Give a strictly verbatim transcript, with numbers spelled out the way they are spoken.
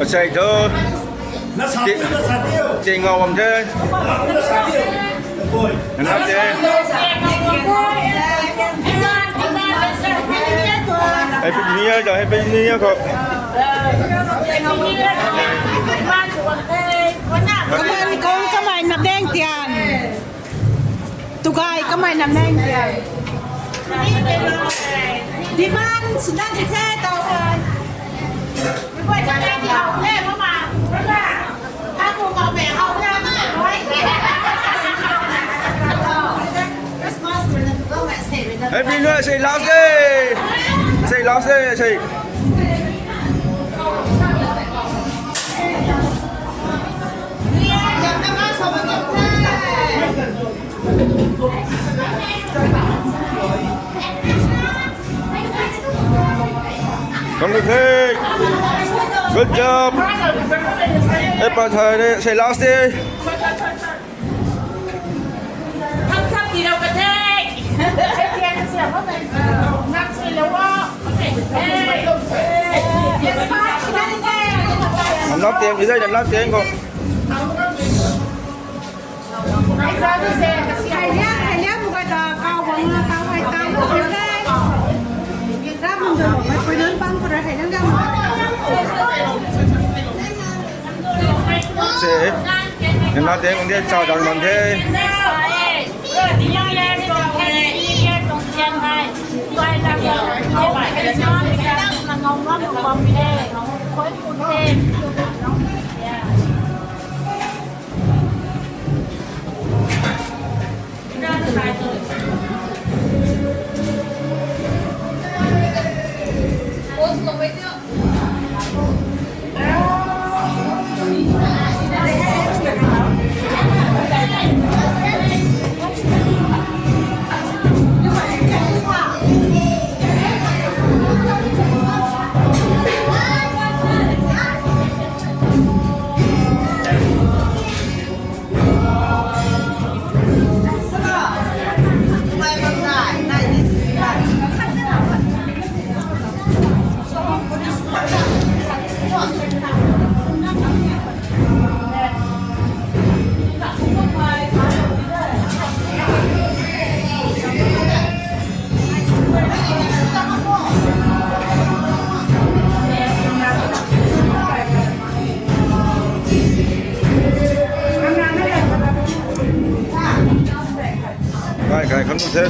Asei thu ti ngau bam the. Nana te. Happy New Year da, Happy New Year khou. Kaman kong kamei na beng tian. Tugai kamei na beng tian. Demand sudan the tau. Happy New Year, sei last day. Sei last day, sei. Come to take. Good job. Ei pa thai ne, sei last day. Thumbs up ti rau ka the. Thumbs up ti, i zai thumbs up ti ko. Se, nana te kung dia chau dang bam the. Kai, kai, kham nu the.